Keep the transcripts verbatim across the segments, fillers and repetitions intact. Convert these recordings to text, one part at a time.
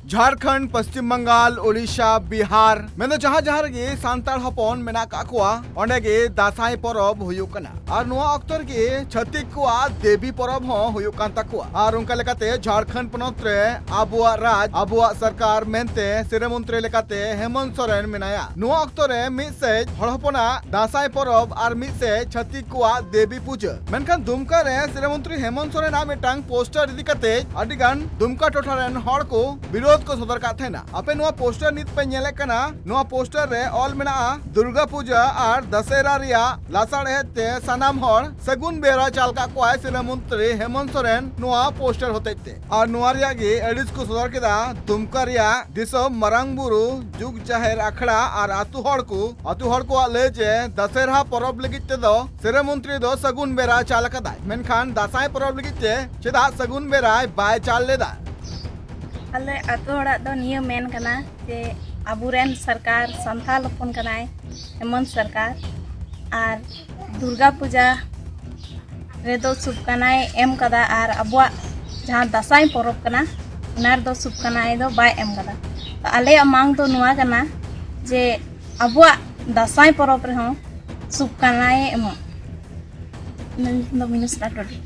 ᱡᱷᱟᱲᱠᱷᱚᱸᱰ, ᱯᱚᱥᱪᱤᱢ ᱵᱟᱝᱜᱟᱞ, ᱳᱰᱤᱥᱟ, ᱵᱤᱦᱟᱨ, ᱢᱮᱱᱫᱚ ᱡᱟᱦᱟᱸ ᱡᱟᱦᱟᱸ ᱨᱮᱜᱮ ᱥᱟᱱᱛᱟᱲ ᱦᱚᱯᱚᱱ ᱢᱮᱱᱟᱜ ᱠᱟᱜ ᱠᱚᱣᱟ, ᱚᱸᱰᱮ ᱜᱮ ᱫᱟᱸᱥᱟᱭ ᱯᱚᱨᱚᱵᱽ ᱦᱩᱭᱩᱜ ᱠᱟᱱᱟ᱾ ᱟᱨ ᱱᱚᱣᱟ ᱚᱠᱛᱚ ᱨᱮᱜᱮ ᱪᱷᱟᱹᱛᱤᱠ ᱠᱚᱣᱟᱜ ᱫᱮᱵᱤ ᱯᱚᱨᱚᱵᱽ ᱦᱚᱸ ᱦᱩᱭᱩᱜ ᱠᱟᱱ ᱛᱟᱠᱚᱣᱟ᱾ ᱟᱨ ᱚᱱᱠᱟ ᱞᱮᱠᱟᱛᱮ ᱡᱷᱟᱲᱠᱷᱚᱸᱰ ᱯᱚᱱᱚᱛ ᱨᱮ ᱟᱵᱚᱣᱟᱜ ᱨᱟᱡᱽ, ᱟᱵᱚᱣᱟᱜ ᱥᱚᱨᱠᱟᱨ ᱢᱮᱱᱛᱮ ᱥᱤᱨᱟᱹ ᱢᱚᱱᱛᱨᱤ ᱞᱮᱠᱟᱛᱮ ᱦᱮᱢᱚᱱᱛ ᱥᱚᱨᱮᱱ ᱢᱮᱱᱟᱭᱟ᱾ ᱱᱚᱣᱟ ᱚᱠᱛᱚ ᱨᱮ ᱢᱤᱫ ᱥᱮᱫ ᱦᱚᱲ ᱦᱚᱯᱚᱱᱟᱜ ᱫᱟᱸᱥᱟᱭ ᱯᱚᱨᱚᱵᱽ ᱟᱨ ᱢᱤᱫ ᱥᱮᱫ ᱪᱷᱟᱹᱛᱤᱠ ᱠᱚᱣᱟᱜ ᱫᱮᱵᱤ ᱯᱩᱡᱟᱹ᱾ ᱢᱮᱱᱠᱷᱟᱱ ᱫᱩᱢᱠᱟ ᱨᱮ ᱥᱤᱨᱟᱹ ᱢᱚᱱᱛᱨᱤ ᱦᱮᱢᱚᱱᱛ ᱥᱚᱨᱮᱱᱟᱜ ᱢᱤᱫᱴᱟᱝ ᱯᱳᱥᱴᱟᱨ ᱤᱫᱤ ᱠᱟᱛᱮ ᱟᱹᱰᱤ ᱜᱟᱱ ᱫᱩᱢᱠᱟ ᱴᱚᱴᱷᱟ ᱨᱮᱱ ᱦᱚᱲ ᱠᱚ ᱵᱤᱨᱳᱫᱷ ᱠᱚ ᱥᱚᱫᱚᱨ ᱠᱟᱫ ᱛᱟᱦᱮᱱᱟ᱾ ᱟᱯᱮ ᱱᱚᱣᱟ ᱯᱳᱥᱴᱟᱨ ᱱᱤᱛ ᱯᱮ ᱧᱮᱞᱮᱫ ᱠᱟᱱᱟ, ᱱᱚᱣᱟ ᱯᱳᱥᱴᱟᱨ ᱨᱮ ᱚᱞ ᱢᱮᱱᱟᱜᱼᱟ, "ᱫᱩᱨᱜᱟ ᱯᱩᱡᱟᱹ ᱟᱨ ᱫᱟᱥᱮᱨᱟ ᱨᱮᱭᱟᱜ ᱞᱟᱥᱟᱲᱦᱮᱫ ᱛᱮ ᱥᱟᱱᱟᱢ ᱦᱚᱲ ᱥᱟᱹᱜᱩᱱ ᱵᱮᱨᱟ ᱪᱟᱞ ᱠᱟᱜ ᱠᱚᱣᱟᱭ ᱥᱤᱨᱟᱹ ᱢᱚᱱᱛᱨᱤ ᱦᱮᱢᱚᱱᱛ ᱥᱚᱨᱮᱱ ᱱᱚᱣᱟ ᱯᱳᱥᱴᱟᱨ ᱦᱚᱛᱮᱡ ᱛᱮ᱾" ᱟᱨ ᱱᱚᱣᱟ ᱨᱮᱭᱟᱜ ᱜᱮ ᱟᱹᱲᱤᱥ ᱠᱚ ᱥᱚᱫᱚᱨ ᱠᱮᱫᱟ ᱫᱩᱢᱠᱟ ᱨᱮᱭᱟᱜ ᱫᱤᱥᱚᱢ ᱢᱟᱨᱟᱝ ᱵᱩᱨᱩ, ᱡᱩᱜᱽ ᱡᱟᱦᱮᱨ ᱟᱠᱷᱲᱟ ᱟᱨ ᱟᱹᱛᱩ ᱦᱚᱲ ᱠᱚ᱾ ᱟᱹᱛᱩ ᱦᱚᱲ ᱠᱚᱣᱟᱜ ᱞᱟᱹᱭ ᱡᱮ ᱫᱟᱥᱮᱨᱦᱟ ᱯᱚᱨᱚᱵᱽ ᱞᱟᱹᱜᱤᱫ ᱛᱮᱫᱚ ᱥᱤᱨᱟᱹ ᱢᱚᱱᱛᱨᱤ ᱫᱚ ᱥᱟᱹᱜᱩᱱ ᱵᱮᱨᱟ ᱪᱟᱞ ᱟᱠᱟᱫᱟᱭ, ᱢᱮᱱᱠᱷᱟᱱ ᱫᱟᱸᱥᱟᱭ ᱯᱚᱨᱚᱵᱽ ᱞᱟᱹᱜᱤᱫ ᱛᱮ ᱪᱮᱫᱟᱜ ᱥᱟᱹᱜᱩᱱ ᱵᱮᱨᱟᱭ ᱵᱟᱭ ᱪᱟᱞ ᱞᱮᱫᱟ? ᱟᱞᱮ ᱟᱹᱛᱩ ᱦᱚᱲᱟᱜ ᱫᱚ ᱱᱤᱭᱟᱹ ᱢᱮᱱ ᱠᱟᱱᱟ ᱡᱮ ᱟᱵᱚᱨᱮᱱ ᱥᱚᱨᱠᱟᱨ ᱥᱟᱱᱛᱟᱲ ᱦᱚᱯᱚᱱ ᱠᱟᱱᱟᱭ ᱦᱮᱢᱚᱱᱛ ᱥᱚᱨᱠᱟᱨ, ᱟᱨ ᱫᱩᱨᱜᱟ ᱯᱩᱡᱟ ᱨᱮᱫᱚ ᱥᱩᱵ ᱠᱟᱱᱟᱭ ᱮᱢ ᱠᱟᱫᱟ, ᱟᱨ ᱟᱵᱚᱣᱟᱜ ᱡᱟᱦᱟᱸ ᱫᱟᱸᱥᱟᱭ ᱯᱚᱨᱚᱵᱽ ᱠᱟᱱᱟ, ᱚᱱᱟ ᱨᱮᱫᱚ ᱥᱩᱵ ᱠᱟᱱᱟᱭ ᱫᱚ ᱵᱟᱭ ᱮᱢ ᱠᱟᱫᱟ᱾ ᱛᱚ ᱟᱞᱮᱭᱟᱜ ᱢᱟᱝ ᱫᱚ ᱱᱚᱣᱟ ᱠᱟᱱᱟ ᱡᱮ ᱟᱵᱚᱣᱟᱜ ᱫᱟᱸᱥᱟᱭ ᱯᱚᱨᱚᱵᱽ ᱨᱮᱦᱚᱸ ᱥᱩᱵ ᱠᱟᱱᱟᱭ ᱮᱢᱚᱜ᱾ ᱢᱮᱱ ᱫᱚ ᱢᱤᱱᱩᱥᱨᱟ ᱴᱩᱰᱩ᱾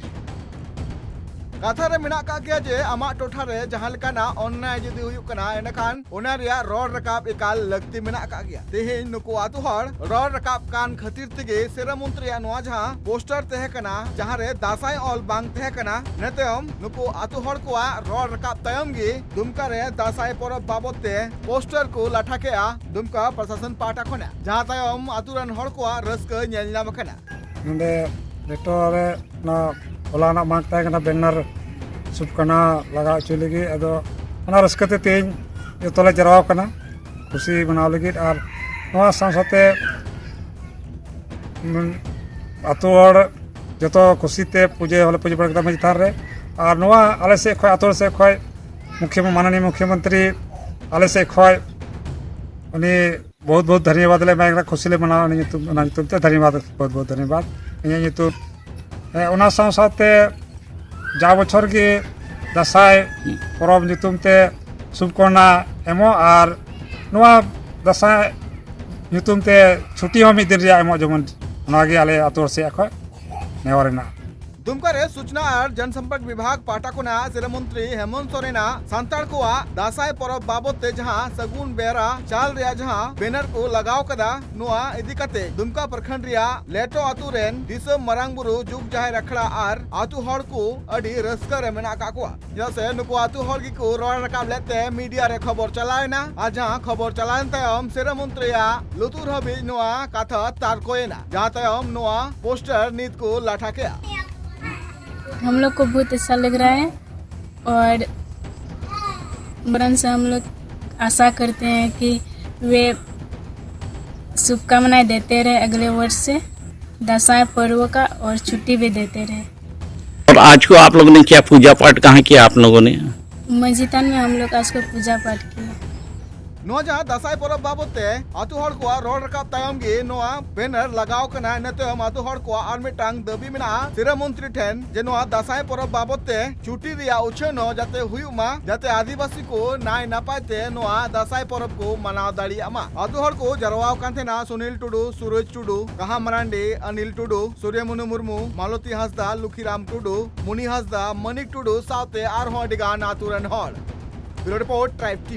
ᱠᱟᱛᱷᱟ ᱨᱮ ᱢᱮᱱᱟᱜ ᱠᱟᱜ ᱜᱮᱭᱟ ᱡᱮ ᱟᱢᱟᱜ ᱴᱚᱴᱷᱟ ᱨᱮ ᱡᱟᱦᱟᱸ ᱞᱮᱠᱟᱱᱟᱜ ᱚᱱᱱᱟᱭ ᱡᱩᱫᱤ ᱦᱩᱭᱩᱜ ᱠᱟᱱᱟ, ᱮᱸᱰᱮᱠᱷᱟᱱ ᱚᱱᱟ ᱨᱮᱭᱟᱜ ᱨᱚᱲ ᱨᱟᱠᱟᱵ ᱮᱠᱟᱞ ᱞᱟᱹᱠᱛᱤ ᱢᱮᱱᱟᱜ ᱟᱠᱟᱫ ᱜᱮᱭᱟ᱾ ᱛᱮᱦᱮᱧ ᱱᱩᱠᱩ ᱟᱹᱛᱩ ᱦᱚᱲ ᱨᱚᱲ ᱨᱟᱠᱟᱵ ᱠᱟᱱ ᱠᱷᱟᱹᱛᱤᱨ ᱛᱮᱜᱮ ᱥᱤᱨᱟᱹ ᱢᱚᱱᱛᱨᱤᱭᱟᱜ ᱱᱚᱣᱟ ᱡᱟᱦᱟᱸ ᱯᱳᱥᱴᱟᱨ ᱛᱟᱦᱮᱸ ᱠᱟᱱᱟ, ᱡᱟᱦᱟᱸ ᱨᱮ ᱫᱟᱸᱥᱟᱭ ᱚᱞ ᱵᱟᱝ ᱛᱟᱦᱮᱸ ᱠᱟᱱᱟ, ᱤᱱᱟᱹ ᱛᱟᱭᱚᱢ ᱱᱩᱠᱩ ᱟᱹᱛᱩ ᱦᱚᱲ ᱠᱚᱣᱟᱜ ᱨᱚᱲ ᱨᱟᱠᱟᱵ ᱛᱟᱭᱚᱢ ᱜᱮ ᱫᱩᱢᱠᱟ ᱨᱮ ᱫᱟᱸᱥᱟᱭ ᱯᱚᱨᱚᱵᱽ ᱵᱟᱵᱚᱛ ᱛᱮ ᱯᱳᱥᱴᱟᱨ ᱠᱚ ᱞᱟᱴᱷᱟ ᱠᱮᱜᱼᱟ ᱫᱩᱢᱠᱟ ᱯᱨᱚᱥᱟᱥᱚᱱ ᱯᱟᱦᱴᱟ ᱠᱷᱚᱱᱟᱜ, ᱡᱟᱦᱟᱸ ᱛᱟᱭᱚᱢ ᱟᱹᱛᱩ ᱨᱮᱱ ᱦᱚᱲ ᱠᱚᱣᱟᱜ ᱨᱟᱹᱥᱠᱟᱹ ᱧᱮᱞ ᱧᱟᱢ ᱟᱠᱟᱱᱟ᱾ ᱱᱚᱰᱮ ᱞᱮᱴᱚ ᱨᱮ ᱚᱱᱟ ᱦᱚᱞᱟᱱᱟᱜ ᱢᱟᱜᱽ ᱛᱟᱦᱮᱸ ᱠᱟᱱᱟ, ᱵᱮᱱᱟᱨ ᱥᱩᱵ ᱠᱟᱱᱟ ᱞᱟᱜᱟᱣ ᱦᱚᱪᱚᱭ ᱞᱟᱹᱜᱤᱫ᱾ ᱟᱫᱚ ᱚᱱᱟ ᱨᱟᱹᱥᱠᱟᱹ ᱛᱮ ᱛᱮᱦᱮᱧ ᱡᱚᱛᱚ ᱞᱮ ᱡᱟᱨᱣᱟ ᱠᱟᱱᱟ ᱠᱩᱥᱤ ᱢᱟᱱᱟᱣ ᱞᱟᱹᱜᱤᱫ᱾ ᱟᱨ ᱱᱚᱣᱟ ᱥᱟᱶ ᱥᱟᱶᱛᱮ, ᱩᱢ, ᱟᱹᱛᱩ ᱦᱚᱲ ᱡᱚᱛᱚ ᱠᱩᱥᱤ ᱛᱮ ᱯᱩᱡᱟᱹ ᱦᱚᱸᱞᱮ ᱯᱩᱡᱟᱹ ᱵᱟᱲᱟ ᱠᱮᱫᱟ ᱢᱟᱹᱡᱷᱤ ᱛᱷᱟᱱ ᱨᱮ᱾ ᱟᱨ ᱱᱚᱣᱟ ᱟᱞᱮ ᱥᱮᱫ ᱠᱷᱚᱱ, ᱟᱹᱛᱩ ᱦᱚᱲ ᱥᱮᱫ ᱠᱷᱚᱱ, ᱢᱩᱠᱷᱭᱟᱹ, ᱢᱟᱱᱚᱱᱤᱭᱚ ᱢᱩᱠᱷᱭᱚᱢᱚᱱᱛᱨᱤ ᱟᱞᱮ ᱥᱮᱫ ᱠᱷᱚᱱ ᱩᱱᱤ ᱵᱚᱦᱩᱛ ᱵᱚᱦᱩᱛ ᱫᱷᱚᱱᱭᱚᱵᱟᱫ ᱞᱮ ᱮᱢᱟᱭ ᱠᱟᱱᱟ, ᱠᱩᱥᱤ ᱞᱮ ᱢᱟᱱᱟᱣᱟ ᱩᱱᱤ ᱧᱩᱛᱩᱢ, ᱚᱱᱟ ᱧᱩᱛᱩᱢ ᱛᱮ ᱫᱷᱚᱱᱭᱚᱵᱟᱫ, ᱵᱚᱦᱩᱛ ᱵᱚᱦᱩᱛ ᱫᱷᱚᱱᱭᱚᱵᱟᱫ᱾ ᱤᱧᱟᱹᱜ ᱧᱩᱛᱩᱢ, ᱦᱮᱸ, ᱚᱱᱟ ᱥᱟᱶ ᱥᱟᱶᱛᱮ ᱡᱟ ᱵᱚᱪᱷᱚᱨ ᱜᱮ ᱫᱟᱸᱥᱟᱭ ᱯᱚᱨᱚᱵᱽ ᱧᱩᱛᱩᱢ ᱛᱮ ᱥᱩᱵᱷᱠᱟᱢᱚᱱᱟ ᱮᱢᱚᱜ ᱟᱨ ᱱᱚᱣᱟ ᱫᱟᱸᱥᱟᱭ ᱧᱩᱛᱩᱢ ᱛᱮ ᱪᱷᱩᱴᱤ ᱦᱚᱸ ᱢᱤᱫ ᱫᱤᱱ ᱨᱮᱭᱟᱜ ᱮᱢᱚᱜ, ᱡᱮᱢᱚᱱ ᱚᱱᱟᱜᱮ ᱟᱞᱮ ᱟᱹᱛᱩ ᱦᱚᱲ ᱥᱮᱫ ᱠᱷᱚᱱ ᱱᱮᱦᱚᱨ ᱨᱮᱱᱟᱜ᱾ ᱫᱩᱢᱠᱟ ᱨᱮ ᱥᱩᱪᱱᱟ ᱟᱨ ᱡᱚᱱᱥᱚᱢᱯᱚᱨᱠ ᱵᱤᱵᱷᱟᱜᱽ ᱯᱟᱦᱴᱟ ᱠᱷᱚᱱᱟᱜ ᱥᱤᱨᱟᱹ ᱢᱚᱱᱛᱨᱤ ᱦᱮᱢᱚᱱᱛ ᱥᱚᱨᱮᱱᱟᱜ ᱥᱟᱱᱛᱟᱲ ᱠᱚᱣᱟᱜ ᱫᱟᱸᱥᱟᱭ ᱯᱚᱨᱚᱵᱽ ᱵᱟᱵᱚᱛ ᱛᱮ ᱡᱟᱦᱟᱸ ᱥᱟᱹᱜᱩᱱ ᱵᱮᱨᱟ ᱪᱟᱞ ᱨᱮᱭᱟᱜ ᱡᱟᱦᱟᱸ ᱵᱮᱱᱟᱨ ᱠᱚ ᱞᱟᱜᱟᱣ ᱠᱟᱫᱟ, ᱱᱚᱣᱟ ᱤᱫᱤ ᱠᱟᱛᱮ ᱫᱩᱢᱠᱟ ᱯᱨᱚᱠᱷᱚᱸᱰ ᱨᱮᱭᱟᱜ ᱞᱮᱴᱚ ᱟᱛᱳ ᱨᱮᱱ ᱫᱤᱥᱚᱢ ᱢᱟᱨᱟᱝ ᱵᱩᱨᱩ ᱡᱩᱜᱽ ᱡᱟᱦᱮᱨ ᱟᱠᱷᱲᱟ ᱟᱨ ᱟᱛᱳ ᱦᱚᱲ ᱠᱚ ᱟᱹᱰᱤ ᱨᱟᱹᱥᱠᱟᱹ ᱨᱮ ᱢᱮᱱᱟᱜ ᱟᱠᱟᱫ ᱠᱚᱣᱟ᱾ ᱪᱮᱫᱟᱜ ᱥᱮ ᱱᱩᱠᱩ ᱟᱛᱳ ᱦᱚᱲ ᱜᱮᱠᱚ ᱨᱚᱲ ᱨᱟᱠᱟᱵ ᱞᱮᱫ ᱛᱮ ᱢᱤᱰᱤᱭᱟ ᱨᱮ ᱠᱷᱚᱵᱚᱨ ᱪᱟᱞᱟᱣ ᱮᱱᱟ, ᱟᱨ ᱡᱟᱦᱟᱸ ᱠᱷᱚᱵᱚᱨ ᱪᱟᱞᱟᱣ ᱮᱱ ᱛᱟᱭᱚᱢ ᱥᱤᱨᱟᱹ ᱢᱚᱱᱛᱨᱤᱭᱟᱜ ᱞᱩᱛᱩᱨ ᱦᱟᱹᱵᱤᱡ ᱱᱚᱣᱟ ᱠᱟᱛᱷᱟ ᱛᱟᱨᱠᱚᱭᱮᱱᱟ, ᱡᱟᱦᱟᱸ ᱛᱟᱭᱚᱢ ᱱᱚᱣᱟ ᱯᱳᱥᱴᱟᱨ ᱱᱤᱛ ᱠᱚ ᱞᱟᱴᱷᱟ ᱠᱮᱫᱼᱟ᱾ हम लोग को बहुत अच्छा लग रहा है और बरन से हम लोग आशा करते हैं कि वे शुभकामनाएं देते रहे अगले वर्ष से दसैं पर्व का और छुट्टी भी देते रहे। और आज को आप लोगों ने क्या पूजा पाठ कहाँ किया आप लोगों ने? मस्जिदन में हम लोग आज को पूजा पाठ किया। ᱱᱚᱣᱟ ᱡᱟᱦᱟᱸ ᱫᱟᱸᱥᱟᱭ ᱯᱚᱨᱚᱵᱽ ᱵᱟᱵᱚᱛ ᱛᱮ ᱟᱛᱳ ᱦᱚᱲ ᱠᱚᱣᱟᱜ ᱨᱚᱲ ᱨᱟᱠᱟᱵ ᱛᱟᱭᱚᱢ ᱜᱮ ᱱᱚᱣᱟ ᱵᱮᱱᱟᱨ ᱞᱟᱜᱟᱣ ᱠᱟᱱᱟ᱾ ᱤᱱᱟᱹ ᱛᱟᱭᱚᱢ ᱟᱛᱳ ᱦᱚᱲ ᱠᱚᱣᱟᱜ ᱟᱨ ᱢᱤᱫᱴᱟᱝ ᱫᱟᱹᱵᱤ ᱢᱮᱱᱟᱜᱼᱟ ᱥᱤᱨᱟᱹ ᱢᱚᱱᱛᱨᱤ ᱴᱷᱮᱱ ᱡᱮ ᱱᱚᱣᱟ ᱫᱟᱸᱥᱟᱭ ᱯᱚᱨᱚᱵᱽ ᱵᱟᱵᱚᱛ ᱛᱮ ᱪᱷᱩᱴᱤ ᱨᱮᱭᱟᱜ ᱩᱪᱷᱟᱹᱱ ᱦᱚᱸ ᱡᱟᱛᱮ ᱦᱩᱭᱩᱜ ᱢᱟ, ᱡᱟᱛᱮ ᱟᱹᱫᱤᱵᱟᱹᱥᱤ ᱠᱚ ᱱᱟᱭ ᱱᱟᱯᱟᱭ ᱛᱮ ᱱᱚᱣᱟ ᱫᱟᱸᱥᱟᱭ ᱯᱚᱨᱚᱵᱽ ᱠᱚ ᱢᱟᱱᱟᱣ ᱫᱟᱲᱮᱭᱟᱜ ᱢᱟ᱾ ᱟᱛᱳ ᱦᱚᱲ ᱠᱚ ᱡᱟᱨᱣᱟ ᱟᱠᱟᱱ ᱛᱟᱦᱮᱱᱟ ᱥᱩᱱᱤᱞ ᱴᱩᱰᱩ, ᱥᱩᱨᱚᱡᱽ ᱴᱩᱰᱩ, ᱠᱟᱦᱟ ᱢᱟᱨᱟᱱᱰᱤ, ᱚᱱᱤᱞ ᱴᱩᱰᱩ, ᱥᱩᱨᱭᱚᱢᱚᱱᱩ ᱢᱩᱨᱢᱩ, ᱢᱟᱞᱚᱛᱤ ᱦᱟᱸᱥᱫᱟ, ᱞᱩᱠᱷᱤᱨᱟᱢ ᱴᱩᱰᱩ, ᱢᱩᱱᱤ ᱦᱟᱸᱥᱫᱟ, ᱢᱟᱹᱱᱤᱠ ᱴᱩᱰᱩ ᱥᱟᱶᱛᱮ ᱟᱨᱦᱚᱸ ᱟᱹᱰᱤ ᱜᱟᱱ ᱟᱛᱳ ᱨᱮᱱ ᱦᱚᱲ᱾ Bureau Report, Tribe TV.